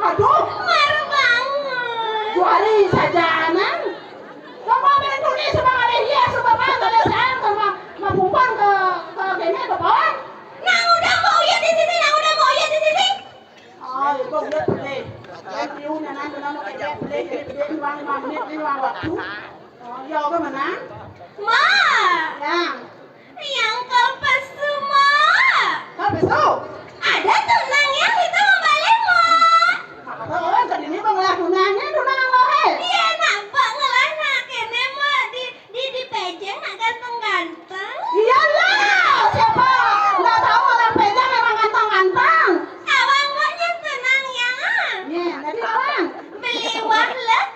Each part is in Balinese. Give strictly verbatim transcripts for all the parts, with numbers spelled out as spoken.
Aduh, juari saja, Nang. Coba beli tulis, coba ada iya, coba apa, ada sang, sama, sama pumpan ke, ke gini, ke pohon. Nang udah mau iya di sini, nang udah mau iya di sini. Oh, ya, gua udah beli. Yang piu, nang, nang, nang, kayak beli, beli, beli, uang, uang, ini, ini uang waktu. Oh, ya, oke, mana? Ma. Yang. Yang ke pesu, Ma. Ke pesu? Ada tunang yang itu membalik, Ma. Apa orang tadi ini mengelah tunangnya, tunang apa, he? Iya, nampak ngelah nak kene, Ma. Di, di, di pejeng nak ganteng-ganteng. Iyalah, siapa nggak tahu orang pejeng memang ganteng-ganteng? Kawan kok yang tunang yang, ah. Nih, tadi orang. Beli wah lek.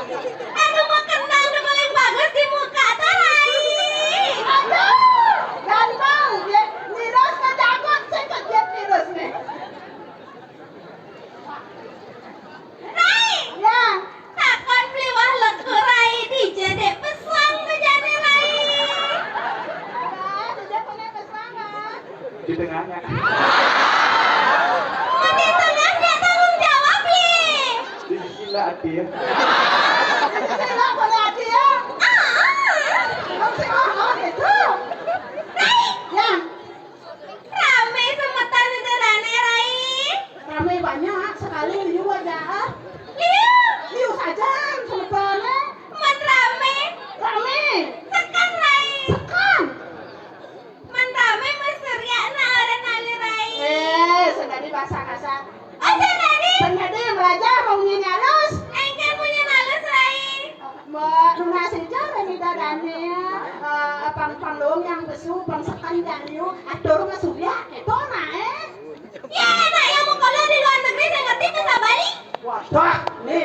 Aduh, mau kentang udah paling bagus di muka, Tarai. Aduh, ganteng. Ya, virus ke jagot, saya kejut virus nih. Rai! Ya. Takon beli wah lego, Rai, dije dek pesuang bejane, Rai. Nah, dije kone pesuang, ah. Di tengahnya. Mau di tengahnya tanggung jawab, Li. Di sisi lah, Adi, ya. Di sisi lah, boleh, Adi, ya. Ah. Langsung, ah, ah, gitu. Rai! Ya. Rame semeton itu rane, Rai. Rame banyak, sekali liu aja. Liu. Liu saja semeton, eh. Men rame. Rame. Sekan, Rai. Sekan. Men rame meseriak na aran ale, Rai. Eh, sendiri bahasa kasar. Oh, sendiri. Sendiri belajar mau nyanyi halus. Engke punya halus, Rai. Mbok, nunas ijo rene dadane, eh, pang, pang lowong yang besu, pang sekan yang liu, atur ngesuyak, keto nae. Ya, enak yang mengkolo di luar negeri, saya ngerti bahasa Bali. Wadah, nih.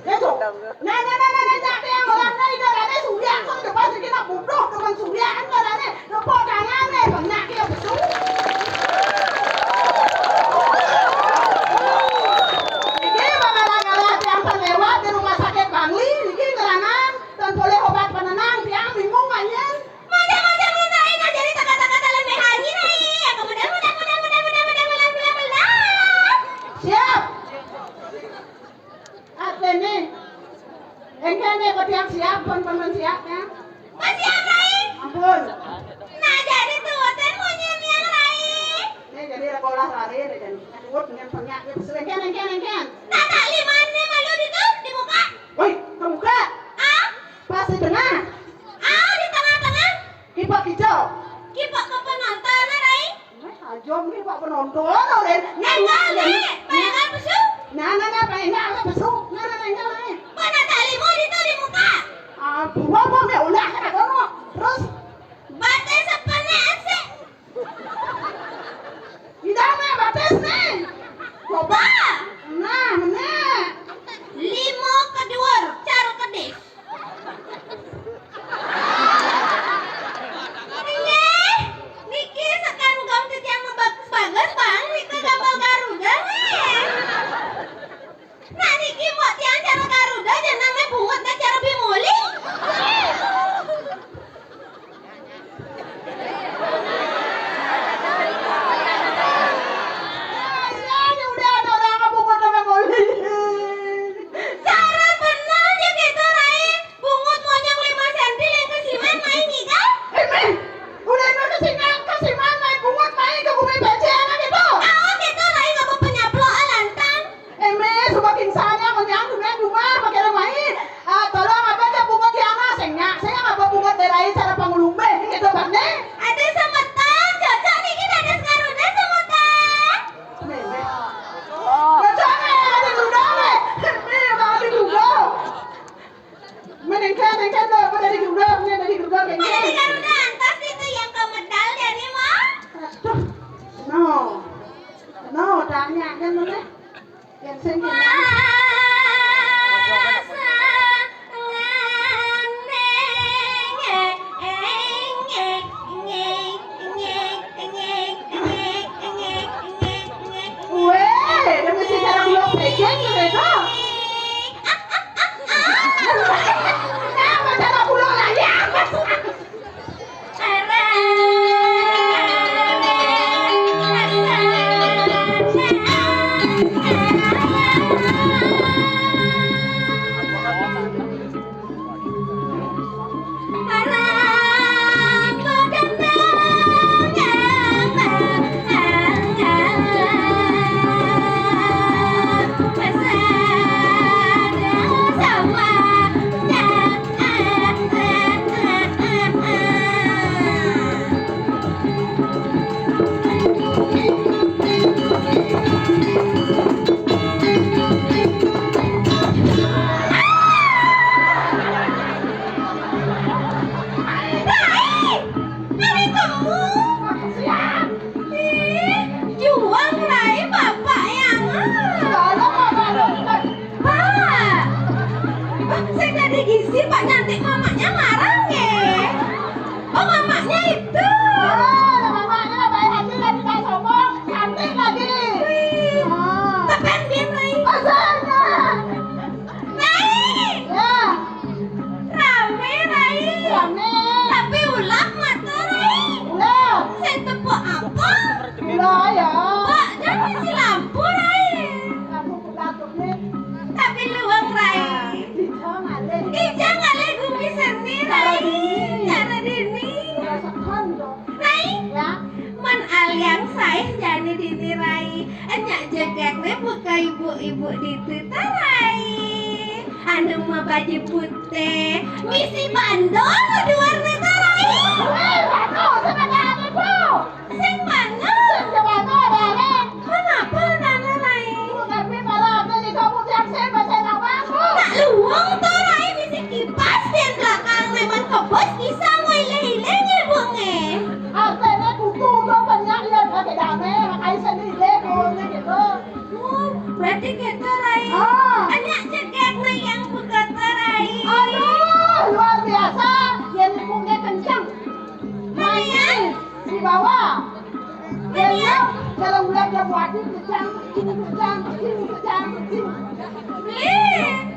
Ya, tuh. Nah, nah, nah, nah, nah, nah, yang orang lain dadane suyak, kok depan sini nak bodoh, teman suyak, kan dadane. Tepuk tangan, eh, banyak ya, betul. Niki bakal ngalah tiang lewat di rumah sakit Bangli, niki ngerangan, dan boleh obat penenang, tiang bingung, manyen. Macam-macam minta enak jadi teka-teka dalam mehangi, nih. Ya, kemudian, mudah, mudah, mudah, mudah, mudah, mudah, mudah, mudah. Siap. Artine, engkene ketiang siap, pun, pun, pun siap, ya. Wis siap, Rai. Ampun. Nah, jadi tuwutin munyin yang, Rai. Ini jadi sekolah lari, deh, jadi. Tuwut dengan penyak, gitu. Engken, engken, engken. Tata limane malu di tuh, di muka. Woi, ke muka. Ah? Pas di tengah. Ah, di tengah-tengah. Kipak hijau. Kipak ke penonton, Rai. Aja mriki kok penonton, Rin. Enggak, nih. Pengen pesu. Nah, nah, nah, pengen enggak, enggak pesu. Nah, nah, nah, enggak, nah. Mana talimu di tuh di muka? Ah, buah, buah, nih, ulah, kan ada, no. Terus? Batis sepene asik. Tidak, nih, batis, nih. Coba. Nah, meneh. Limo keduur, cara kedis. Nggih, niki sekan gong titiang bagus-bagus, Bang. Nika kapal Garuda, nggih. Nah, niki mbok tiang cara Garuda, jenenge bungut, nah, cara Bimoli. Iya, ini udah ada orang apa buat nama Boli. Cara bener ya gitu, Rai. Bungut monyong lima senti yang kesiman main ikan. Eh, Meh, udah itu kesiman, kesiman main bungut main ke bumi pece anak itu. Awas itu, Rai, nggak mau penyaplo, ah, lantang. Eh, Meh, suka pingsannya, monyong, dunia, rumah, pakai rumah ini. Ah, tolong apa aja bungut yang asing, ya. Saya nggak mau bungut dari cara pangulumbe, gitu, Pak, nih. Ada semeton, cocok nih, kita ada sekarang, ada semeton. Nih, nih. Cocok nih, ada juga nih. Nih, ada juga. Menengke, nengke, tuh, apa dari juga, nih, dari juga, kayak gini. Ada sekarang, antas itu yang ke medal, ya, nih, Mak. Sing. Weh, dia mesti cara belum pegang tu, Reza. Kenapa cara pulang lagi? Rai, rai kamu. Ih, juang rai bapak yang. Pak, Pak, saya tadi gizi Pak nyantik, mamanya marah nggih. Oh, mamanya itu. Ah, mamanya baik hati, nggak bisa sombong, cantik lagi. Wih, ah. Tepen dia, Rai. Rasanya. Rai. Ya. Rame, Rai. Rame. Tapi ulap mata, Rai. Ulap. Saya tepuk apa? Ulap ya. Pak, jangan isi lampu, Rai. Lampu pula tuh, nih. Tapi luang, Rai. Ijang alih. Ijang alih gumi seni, Rai. Cara dini. Cara dini. Rasakan dong. Rai. Ya. Man aliang saih jani dini, Rai. Enyak jegegné buka ibu-ibu ditu ta, Rai. Anu ma baju putih, misi bandol duarné ta, Rai. Wéh, bagus, sama ada apa? Sing mana? Sing mana, Rai? Kenapa, Nana Rai? Tapi malah ada di kamu tiap saya bahasa Nawang. Nak luang ta, Rai, misi kipas di belakang, memang kebos bisa mau ilé-ilé nyebungnya. Artinya butuh tuh banyak ya, pakai damai, makanya sendiri deh, gitu. Oh, berarti kita, Rai. Ah. Anak cegek, Rai, yang buka ta, Rai. Aduh, luar biasa. Yang nyebungnya kencang. Rai, ya? Di bawah. Iya, kalau ulat dia buatin, kejang, kejang, kejang, kejang. Beli,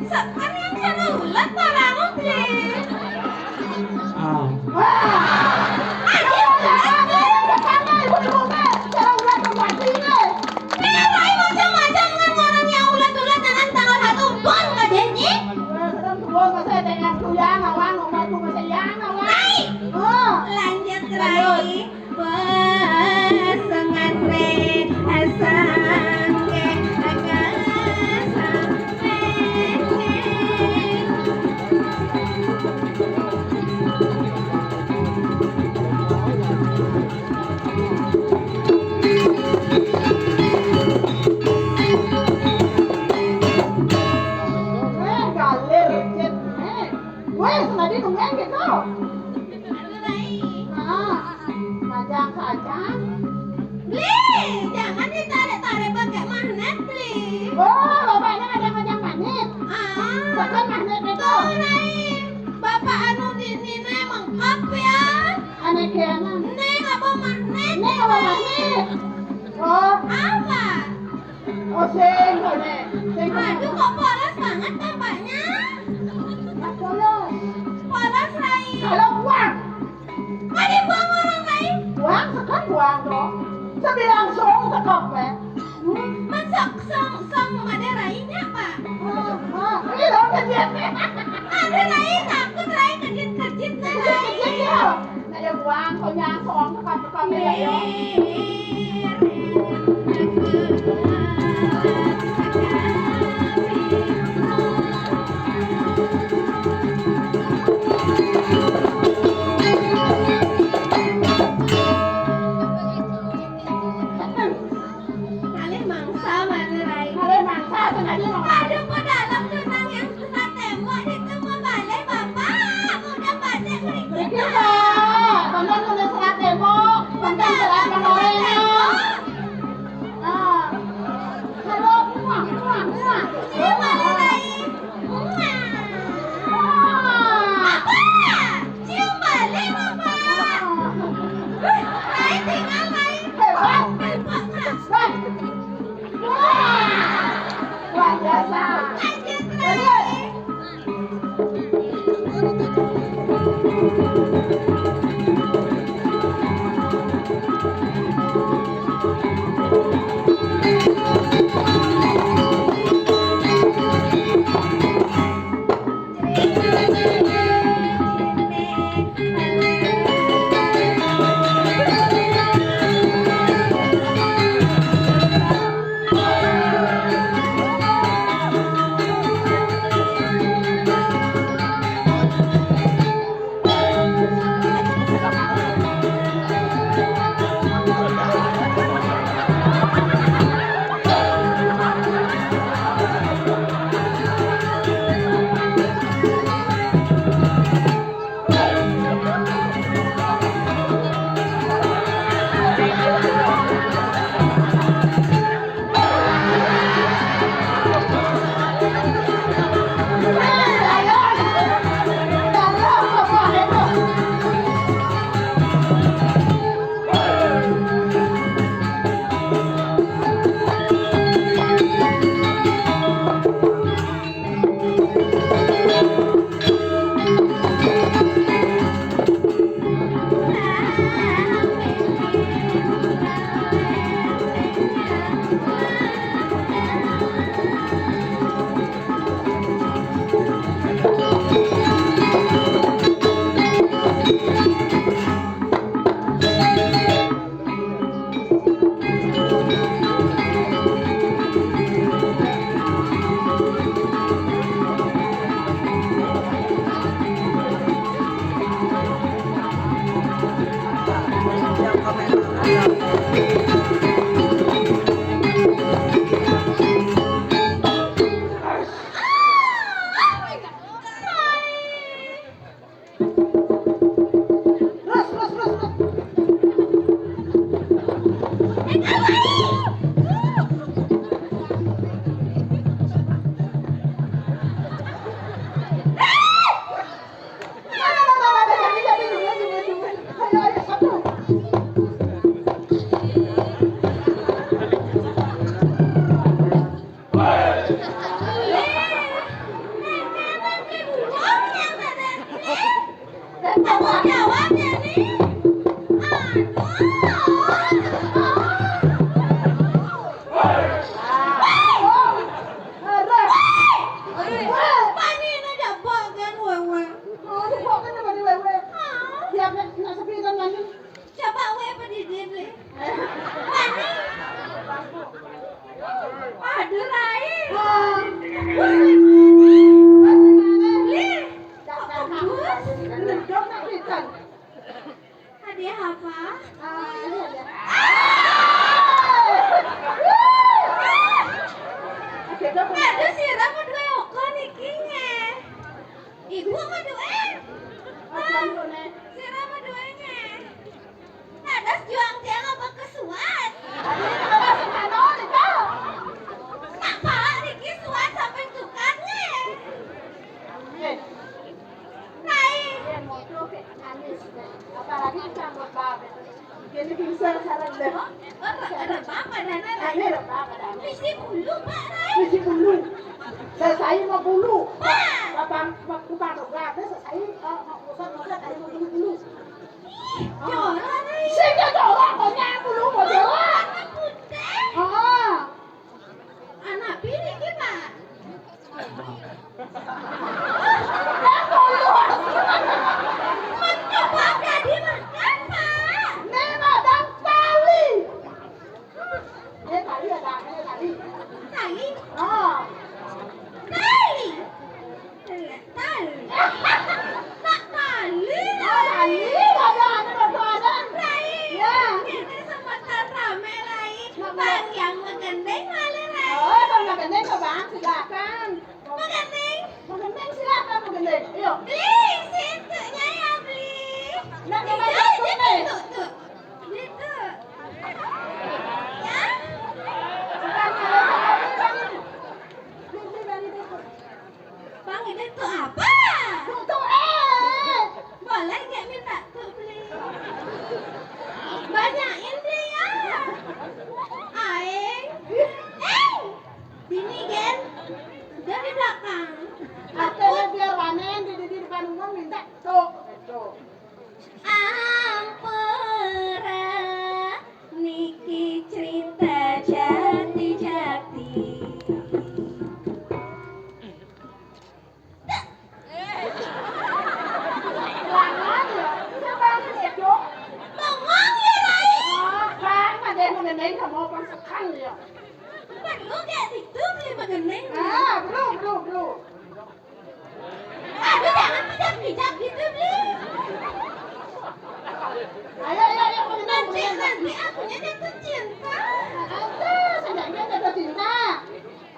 sekarang yang sana ulat, parang, beli. Ah. Wah. Ayo, ulat, beli. Pertama, ibu, ibu, kalau ulat dia buatin, eh. Ini apa, macam-macam kan orang yang ulat-ulat dengan tanggal satu pon nggak janji? Wah, sedang tuh, masa tengah tuh ya, nawang, nomor tuh, masa ya, nawang. Rai. Oh. Lanjut, Rai. Lanjut. Pasangan re asangke aga sampe. Eh, galer, Cit. Eh, wes, tadi nungguin gitu. Aduh, Rai. Ah, majang saja. Beli, jangan ditarik-tarik pakai magnet, beli. Oh, bapaknya ada majang magnet. Ah. Pakai magnet itu. Tuh, Rai. Bapak anu di sini mengkap ya. Aneh kiana. Ini apa magnet? Ini apa magnet? Oh. Apa? Oh, sing, sing. Aduh, kok polos banget tampaknya? Nggak polos. Polos, Rai. Kalau buang. Ada buang orang, Rai. Buang, sekat buang, dong. Sebilang song, sekap, eh. Masuk song, song ada Rai nya, Pak. Ah, ah. Ini dong, kejepit. Ada Rai, takut Rai, kejit-kejit, Rai. Kejit-kejit, ya. Nah, ya buang, konyang, soang, tekap-tekap, ya, ya. Kalih mangsa mana, Rai? Kalih mangsa, sengaja mau. Aduh, kok dalam tuh, Nang, yang serat tembok itu mah balai bapak. Udah pada berikut. Berikut, Pak. Tonton tulis serat tembok, tonton serat pengawet. Hebat. Hebat. Wah. Luar biasa. Coba wéh apa di dia, Bli? Wani. Aduh, Rai. Wah. Bli. Kok bagus? Hadiah apa? Aduh, sira mau duwe oko niki, nggih. Ibu mau duwe? Sira mau duwe, nggih. Dados juang tiang apa kesuat? Nak pala niki suat sampai tukar, nggih. Rai. Apalagi disambut bapak. Jadi bisa saran deh. Ora, ora apa-apa, Dana, Rai. Ini ora apa-apa, Dana. Misi bulu, Pak, Rai. Misi bulu. Selesai mau bulu. Pak. Bapak, bapak, bapak, bapak, selesai, eh, mau pusat, pusat, ayo mau bulu, bulu. Ih, jorok, Rai. Sing ya jorok, kok nyapu lu, mau jorok. Warna putih. Oh. Anak pilih ki, Pak. Mencoba jadi makan, Pak. Ini madang tali. Ini tali ada, ini tali. Tali? Oh. Tali. Tali. Nak tali. Oh, tali. Ada, ada, ada, ada. Rai. Ya. Ini kesempatan rame, Rai. Nak, Bang, yang menggending malah, Rai. Oh, kalau menggending ke Bang, silakan. Menggending. Menggending, silakan menggending. Ayo. Beli, situknya ya, beli. Nak, iya, kemana itu, nih? Tuh, tuh. Gitu. Ya? Bukan, bukan, bukan. Beli, beli, beli, beli. Bang, ini tuh apa? Tuh, tuh, eh. Boleh nggak minta tuh beli? Banyak Jati-jati. Bengong ya, Rai. Makan, ada yang mengenai kamu apa sekali ya? Perlu gak itu beli mengenai? Ah, belum, belum, belum. Aduh, jangan pijak-pijak gitu, Bli. Ayo, ayo, ayo, mengenai, nanti, mengenai. Nanti akunya jatuh cinta. Aduh, seenggaknya jatuh cinta.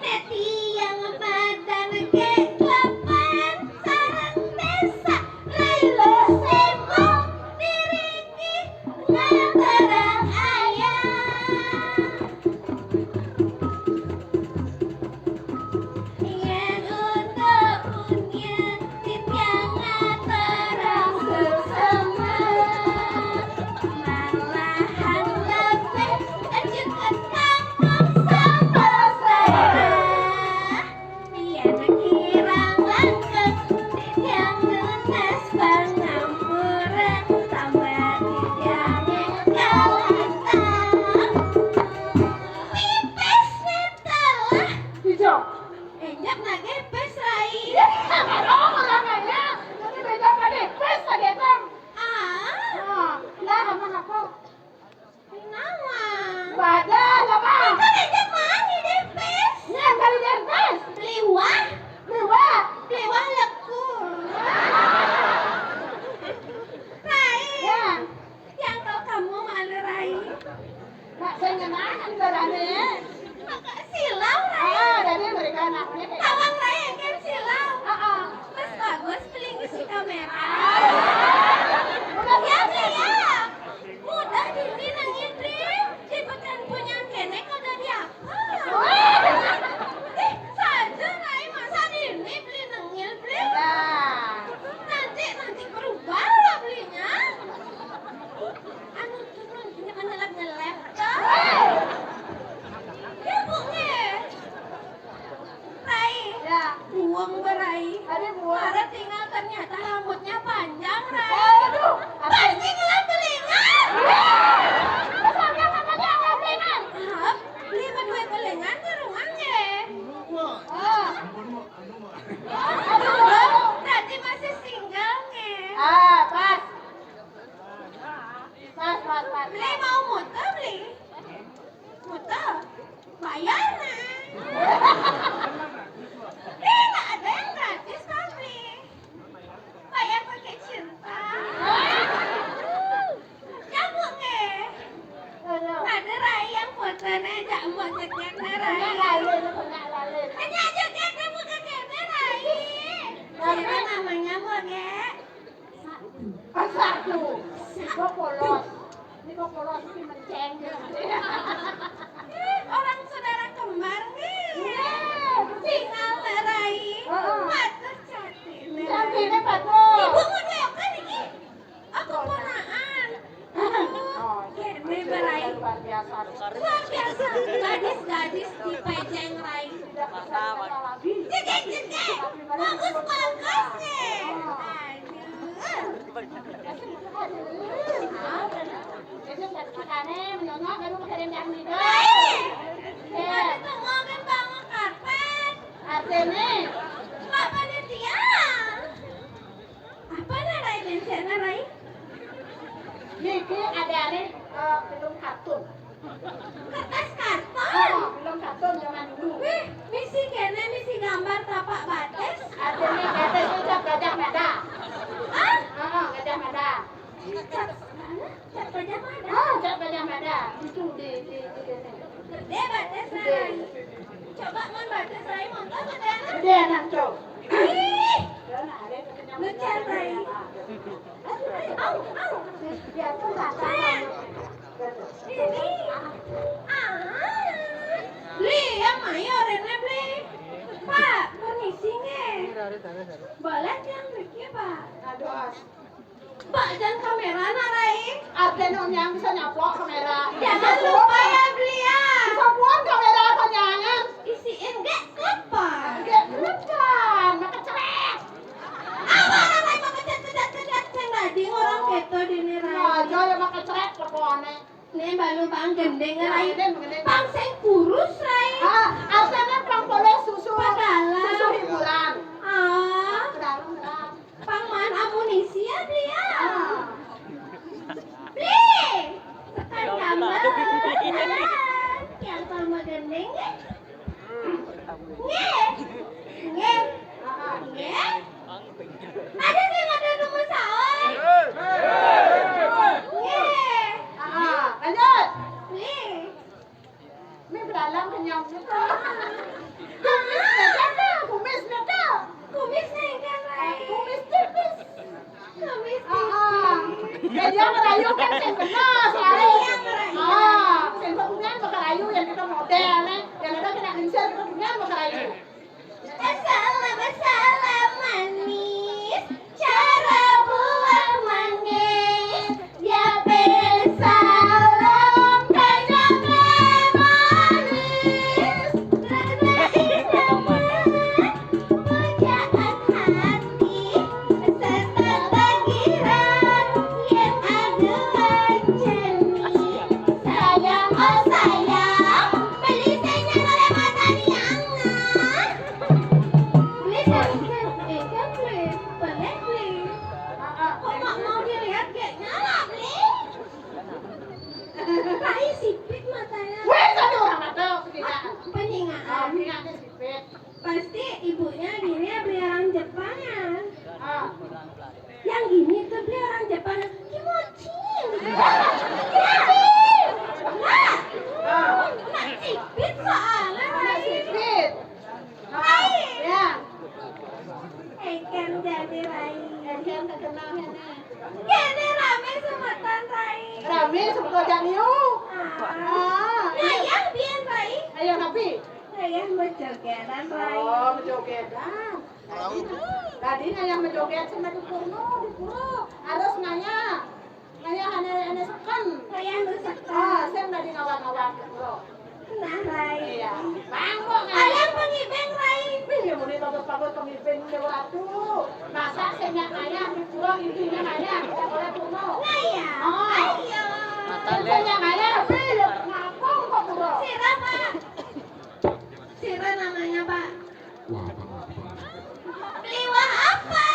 Tetiang badan ke delapan sarang desa, Rai sibuk diriki ngaterang ayah. Yén untuk punyen titiang ngaterang sesama, malahan lebih ejeg kampung sama saya. Yén kirang langkung titiang nunas pangampura, tambah titiang kalantang. Pipis né telah. Ijo. Enjak nagih pis, Rai. Ya, orang orangnya. Jadi beda pada pis, pada tang. Ah. Nah, lah, aman apa? Nawa. Wadah, lah, Bang. Itu enjak mani deh pis. Nya, kali deh pis. Liwah. Liwah. Liwah leku. Rai. Ya. Yang kau kamu malu, Rai. Mak, saya ngenang, barane. Maka silau, Rai. Ah, jadi mereka anaknya kayak tawang, Rai, yang kan silau. Ah, ah. Mas bagus, beli ngisi kamera. Udah ya, siap. Beli ya. Mudah dini nang idri. Di pekan punya kene kau dari apa? Ih, saja, Rai, masa dini beli nengil, beli? Nah. Nanti, nanti berubah lah belinya. Anu turun, ini kan nyelep-nyelep, toh. Ya, Bu, nge. Rai. Ya. Buang, berai. Ada buang. Ada tinggal ternyata rambutnya panjang, Rai. Aduh. Pasti ngelap belingan. Terus sampai katanya ngelap belingan. Hap, beli berdua belingan di rumah, nge. Ah. Aduh, berarti masih single, nge. Ah, pas. Pas, pas, pas. Beli mau muter, beli? Muter? Bayar, nah. Beli, nggak ada yang gratis, kan, beli? Bayar pakai cinta. Nyambung, nge. Ada, Rai, yang foto, nih, jak buat cekek, nih, Rai. Kena lalu, kena lalu. Hanya cekek, nih, bukan cekek, Rai. Siapa namanya, Bu, nge? Ah, satu. Ini kok polos. Ini kok polos, ini menceng. Ih, orang saudara kembar, nih. Iya. Tinggal Rai. Heeh. Batur cantik, nih. Cantik, nih, batur. Ibu mau nyokan, ini. Aku ponaan. Oh, ini Rai. Luar biasa. Luar biasa. Gadis-gadis di pejeng, Rai. Jegek, jegek. Bagus, bagus, nih. Aduh. Ini buat kita nih, menyonok, baru pakai rendang nih, guys. Rai. Iya. Tapi tuh mau kan bangun karpet. Artinya? Pak Panitia. Apa, nah, Rai, bencana, Rai? Niki ada nih, eh, film kartun. Kertas karton? Oh, film kartun zaman dulu. Wih, misi kene, misi gambar tapak batis. Artinya batis itu Gajah Mada. Hah? Oh, Gajah Mada. Cap, mana? Cap Gajah Mada? Oh, Cap Gajah Mada. Itu di, di, di, di. Gede batis, Rai. Coba man batis, Rai, montos gede anak. Gede anak, Cok. Ih. Lucu, Rai. Au, au. Ini. Ah. Beli, yang mayor ini, beli. Pak, permisi, nge. Boleh yang mriki, Pak? Aduh, as. Pak, jangan kamera, nah, Rai. Artinya nyang bisa nyaplok kamera. Jangan lupa ya, beli ya. Bisa buang kamera apa nyangan? Isiin gak apa? Gak bukan, maka cerek. Apa, Rai, maka cerek, cerek, cerek, cerek, tadi orang keto di ini, Rai. Nah, aja ya maka cerek, pokoknya. Né balu pang gending, Rai. Gending, gending. Pang sing kurus, Rai. Ah, artinya pang poleh susu. Padahal. Susu hiburan. Ah. Padahal, padahal. Pang maan amunisi ya, Bli, ya. Ah. Bli. Tekan gambar. Yang pang magending, ya. Nggih. Nggih. Nggih. Ada sing ada nomor saon? Nggih. Ah, lanjut. Nggih. Ini belalang kenyang juga. Kumisnya ada, kumisnya ada. Kumisnya enggak, Rai. Kumis tipis. Kumis tipis. Ah, ah. Jadi yang merayu kan sing bener, soalnya. Iya, merayu. Ah, sing bener bukan merayu yang kita model, nih. Yang ada kena lingsir, kita punya mau kerayu. Assalam, assalam manis, cara buah manis, ya bersalam kacang manis, rasa idaman, pujaan hati, serta tagihan, yang ada jenis. Sayang, oh sayang, beli senya oleh mata diangan. Beli, beli, beli, beli, beli, beli. Kok mak mau dilihat kayak nyala, beli? Rai sipit matanya. Weh, tadi orang mata, peningaan. Peningaan. Ah, peningaannya sipit. Pasti ibunya gini ya, beli orang Jepang ya. Ah. Yang gini tuh beli orang Jepang. Kimochi. Kimochi. Nah, nah, sipit soalnya, Rai. Sipit. Rai. Ya. Ekan jadi, Rai. Ekan terkenal, ya, nah. Kene rame semeton, Rai. Rame semeton jani, yo. Ah. Ah. Ngayah biyen, Rai. Ngayah napi? Ngayah bejogedan, Rai. Oh, bejogedan. Tadi ngayah bejoget sama di purno, di pura. Harus ngayah. Ngayah ane, ane seken. Ngayah ane seken. Ah, sing tadi ngawang-ngawang di pura. Nah, Rai. Iya. Bang, kok ngayah? Ayah pengibing, Rai. Wih, ya muni bagus-bagus pengibing, Dewa Ratu. Masa sing nyak ngayah di pura, intinya ngayah, kita boleh purno. Ngayah. Oh. Ayo. Sing nyak ngayah, wih, ya ngapung kok pura. Sira, Pak. Sira namanya, Pak. Beli wah apa?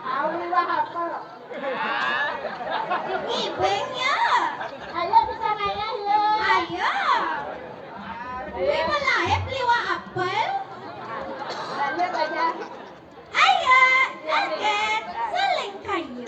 Ah, beli wah apa? Ngibing ya. Ayo kita ngayah ya. Ayo. Beli malae beli wah apel. Lanjut aja. Ayo, oke, saling kayu.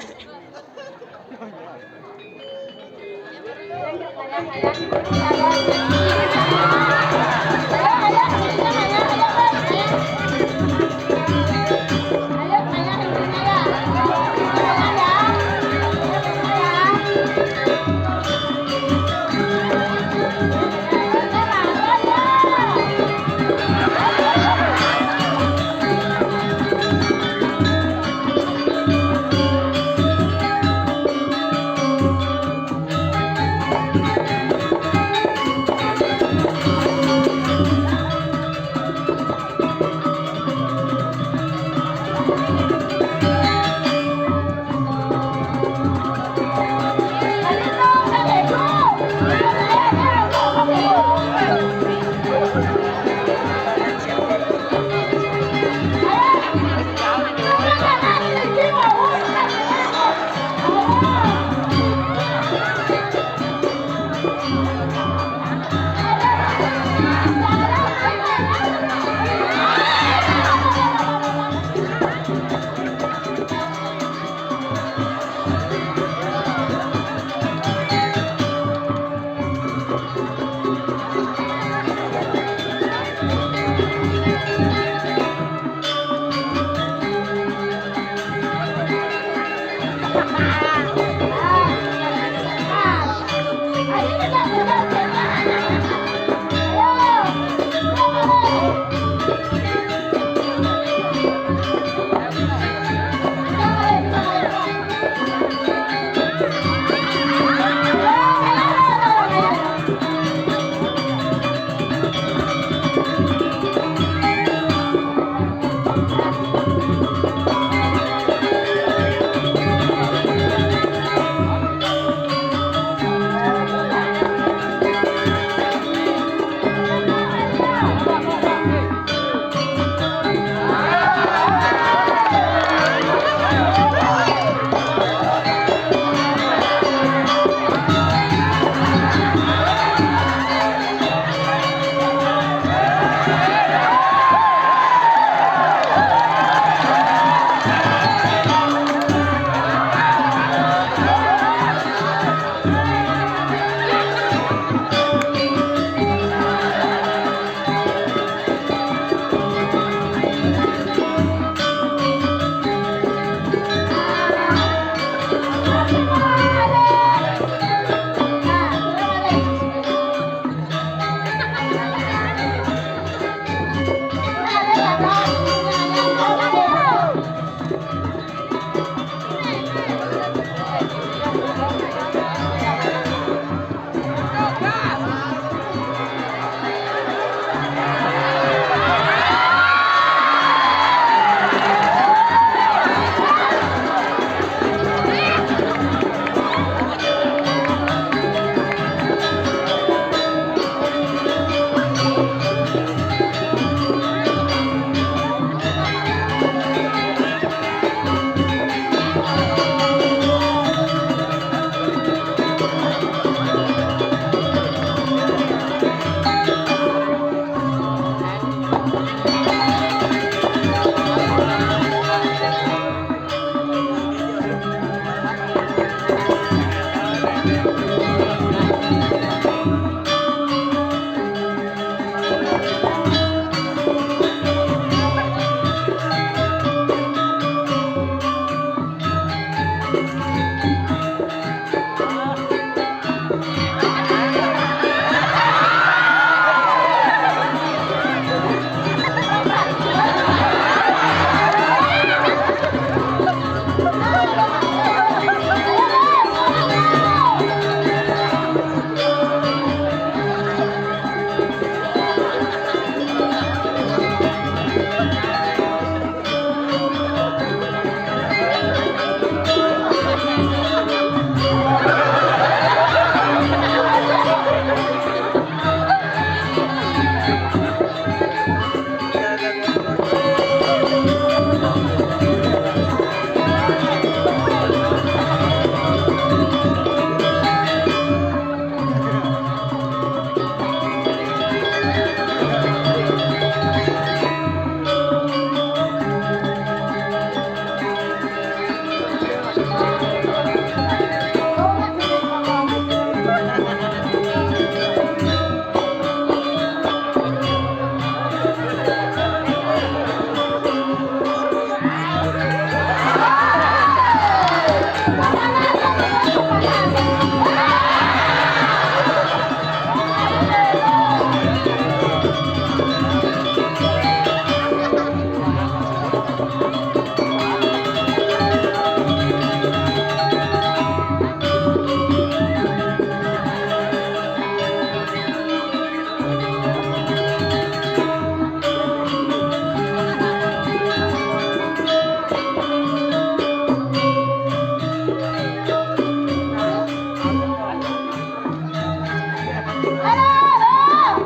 Aduh, aduh.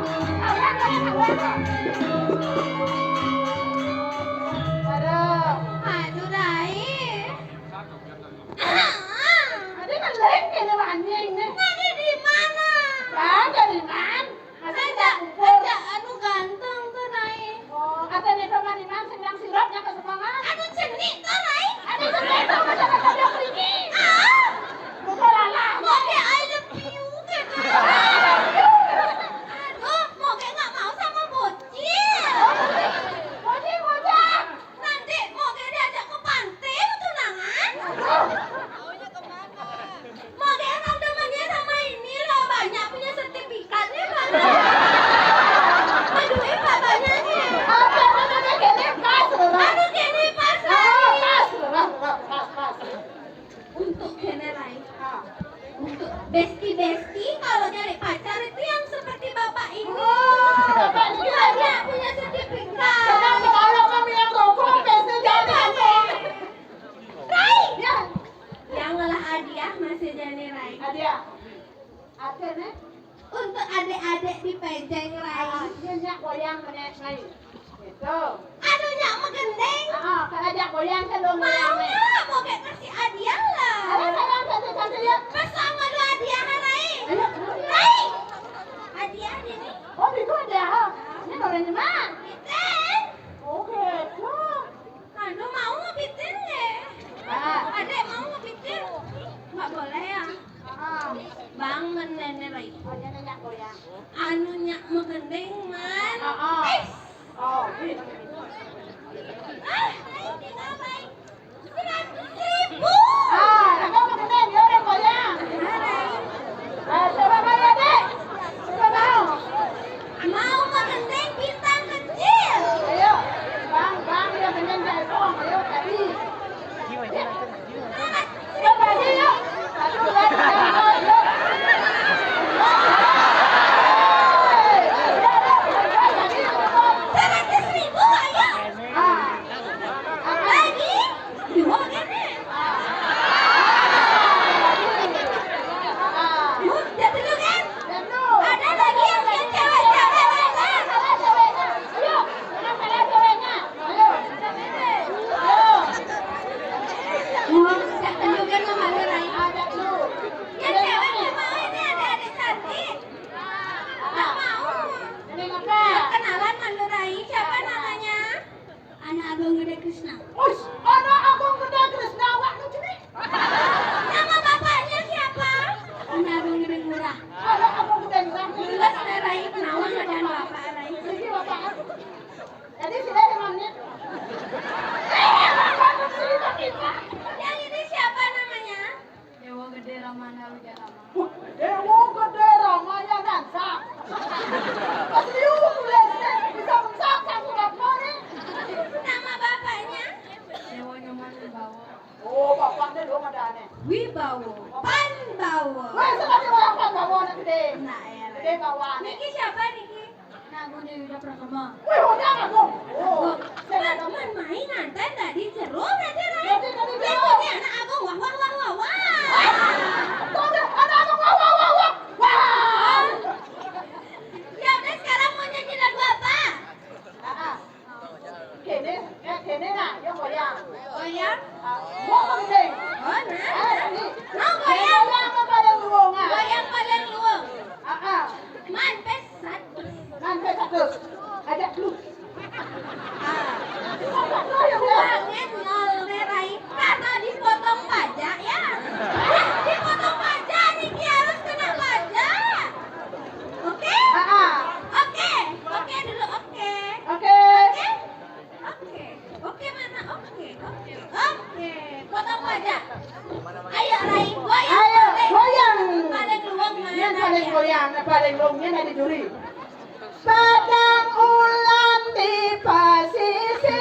Aduh. Aduh, Rai. Aduh, ngeleng ini anjing nih. Tadi di mana? Bang, dari mana? Masa ada, ada anu ganteng tuh, Rai. Oh, ada nih teman iman sedang sirapnya ke semangat. Anu cenik tuh, Rai. Ada cenik tuh, masa ada kerja pergi. Ah. Bukan lala. Mau dia I love you, katanya. Aduh, mau kayak nggak mau sama bocil. Bocil, bocil. Nanti mau kayak diajak ke pantai, tunangan. Maunya kemana? Mau kayak emang demennya sama ini loh, banyak punya sertifikatnya, banyak. Aduh, eh, Pak, banyak nih. Apa namanya? Kene pas, Bang. Aduh, kene pas, Rai. Pas, Bang, pas, pas, pas. Untuk kene, Rai. Ah. Untuk bestie-bestie, kalau nyari pacar itu yang seperti bapak ini. Oh, bapak ini. Banyak punya sertifikat. Kenapa kalau kami yang gogong, bestie jadi apa? Rai. Ya. Yang ngelah hadiah masih jadi, Rai. Hadiah. Ada, nih. Untuk adik-adik di Pejeng, Rai. Ah, iya, nyak goyang, nih, Rai. Gitu. Aduh, nyak megendeng. Ah, ah, kalau ajak goyang, kan dong. Mau goyang, nih. Lah, mau kayak kasih hadiah lah. Ayo, sayang, cantik, cantik, ya. Pas sama lu hadiah, Rai. Ayo, ayo. Rai. Hadiah ini. Oh, itu hadiah. Ini orangnya mah. Iten. Oke, tuh. Anu mau ngepitin ya? Ah. Adek mau ngepitin? Nggak boleh ya? Ah. Bangun nenek lagi. Oh, dia nanya goyang. Anu nyak megendeng, man. Ah, ah. Eh. Oh, iya. Ah, ini ngapain? Seratus ribu. Ah, kakak megendeng, dia orang goyang. Ah, coba bayar, Dek. Coba mau. Mau megendeng bintang kecil. Ayo, Bang, Bang, yang pengen jaipong, ayo, tadi. Coba aja, yuk. Satu, dua, tiga, empat, yuk. Seratus ribu, ayo. Ah. Lagi. Dua kan, nih? Jatuh dulu, kan? Ada lagi yang, yang cewek-cewek lainnya? Ayo, yang cewek-ceweknya. Ayo. Ayo. Jatuh dulu, kan, sama lu, Rai? Yang cewek nggak mau, ini ada adik cantik. Nggak mau. Ini apa? Kenalan, Mandu Rai. Siapa namanya? Anak Abang Gede Krisna. Ush, anak Abang Gede Krisna, awak lucu nih. Nama bapaknya siapa? Anak Abang Gede Ngurah. Anak Abang Gede Ngurah. Jelas, Rai, nawang ada bapak, Rai. Ini bapak. Jadi, sudah lima menit. Yang ini siapa namanya? Dewa Gede Ramana Widarama. Wah, Dewa Gede Ramaya Dansa. Pas liu tulis, eh, bisa mencak, cak, surat mori. Nama bapaknya? Dewa Nyoman Wibawa. Oh, bapaknya dong ada aneh. Wibawa. Panbawa. Wah, sudah di orang Panbawa, anak gede. Nah, ya. Gede bawaan. Niki siapa, niki? Anak Agung Dewi Widya Pratama. Wih, udah Agung. Oh, man, man main nganten tadi seru berarti, Rai. Berarti tadi seru. Berikutnya anak Agung, wah, wah, wah, wah, wah. Tuh, ada anak Agung, wah, wah, wah, wah. Wah. Ya udah, sekarang mau nyanyi lagu apa? Ah, ah. Kene, eh, kene nah, yo goyang. Goyang? Ah, mau penting. Oh, nah. Ah, ini. Mau goyang? Goyang apa paling luwung, ah? Goyang paling luwung. Ah, ah. Man, pes satu. Man, pes satu. Ajak dulu. Ah. Ajak dulu, ya, ya. Uangnya nol, Rai. Karena dipotong pajak, ya. Dipotong pajak, Niki harus kena pajak. Oke? Ah, ah. Oke. Oke dulu, oke. Oke. Oke? Oke. Oke mana? Oke, oke. Oke. Potong pajak. Ayo, Rai, goyang. Ayo, paling, goyang. Paling luwung mana? Yang paling goyang, yang paling luwungnya dari duri. Padang ulam di pasisir.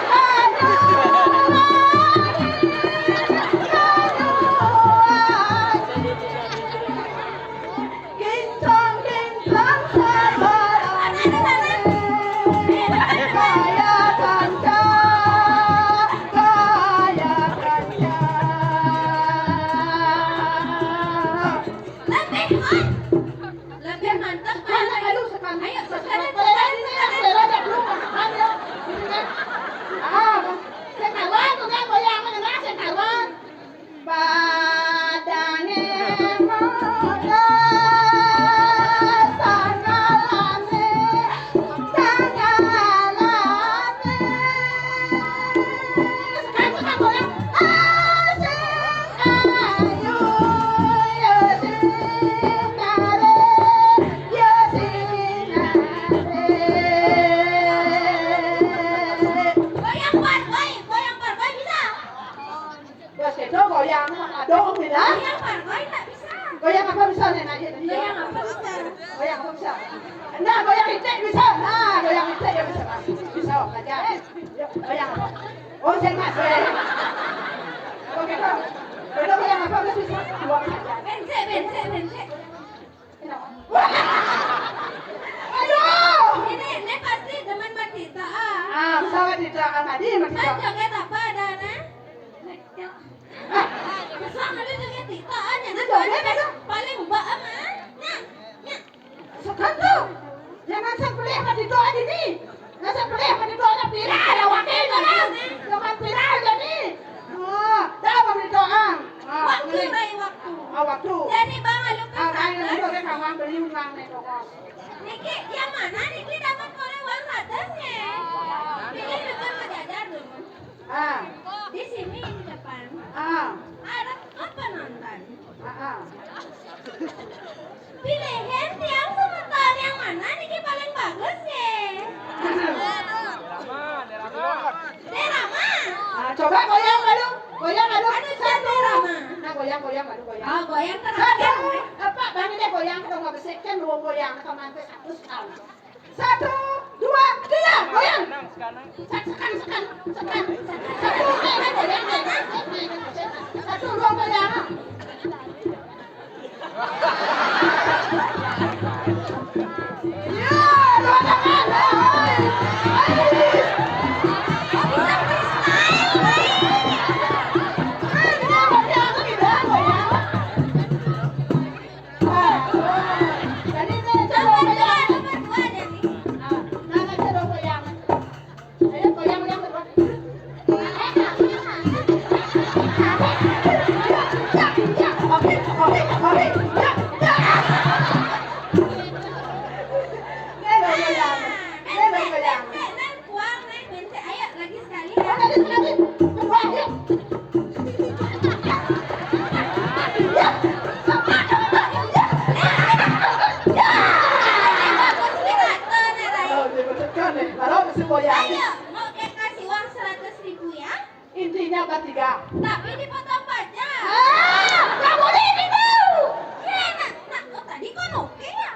Padang ulam di pasisir. Kinclong, kinclong, sabar. Kaya kanca, kaya kanca. Lebih, Oi. Oh, saya masih. Oke, Kak. Udah, yang apa, udah bisa? Buang saja. Bensek, bensek, bensek. Kenapa? Aduh! Ini, ini pasti demen sama Tita, ah. Ah, sama Tita, ah, tadi sama Tita. Kan joget apa ada, nah? Kesal ada joget Tita, ah, jangan joget, paling mbak, ah, nah. Nah, nah. Sekan tuh. Jangan sampai apa Tita aja nih. Jangan sampai apa Tita aja viral, ada wakilnya, kan? Jangan viral aja nih. Ah, dah, Bang Tita, ah. Ah, waktu, ini. Rai, waktu. Ah, waktu. Jadi, Bang, lu ah, kan main dulu, kan, Bang, beli ulang nih, pokok. Niki, yang mana niki dapat oleh uang ratus ya? Pilih dengan sejajar dulu. Ah. Di sini di depan. Ah. Ada apa nonton? Ah, ah. Pilihan tiang semeton yang mana niki paling bagus ya? Derama. Ah, coba goyang, aduh. Goyang, aduh. Aduh, satu. Derama. Nah, goyang, goyang, aduh, goyang. Oh, goyang terakhir. Satu. Apa, bang, ini goyang, kita mau besekan, dua goyang, kita mantai satu sekali. Satu, dua, tiga, goyang. Sekan, sekan, sekan, sekan. Satu, goyang, goyang, goyang. Satu, dua, goyang. Ya, dua tangan. Hai. Hai. Hai, dia pakai apa, tidak, goyang? Jadi, ini coba goyang. Nah, nah, coba goyang. Ayo, goyang, goyang, goyang. Oke, oke, oke. Ya, ya. Ini goyang. Ini goyang. Kuang, Neng, Bente, ayo lagi sekali ya. Oh, lagi sekali. Kedua, yuk. Ya. Ya. Ya. Oh, dia bertekan nih. Baru mesti goyang. Ayo, mau kasih uang seratus ribu ya. Intinya bertiga. Tapi dipotong pajak. Ah, nggak boleh gitu. Ya, nah, nah, kok tadi kok oke ya?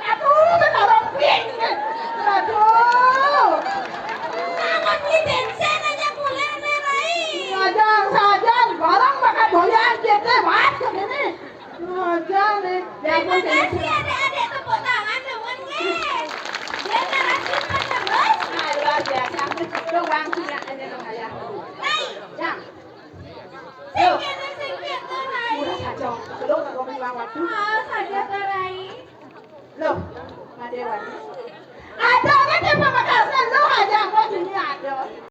Aduh, benar pink. Aduh. Amat beli bensin aja kuler nih, Rai. Sajang, sajang, barang makan doyan, kita macam ini. Aja nih. Ya, terima kasih, adik-adik, tepuk tangan dulu nih. Generasi penerus. Nah, luar biasa. Aku juga uang punya ini dong, ayah. Rai. Ya. Singkir, singkir tuh, Rai. Udah saja. Belum, aku bilang waktu. Oh, saja tuh, Rai. Loh, Madewa.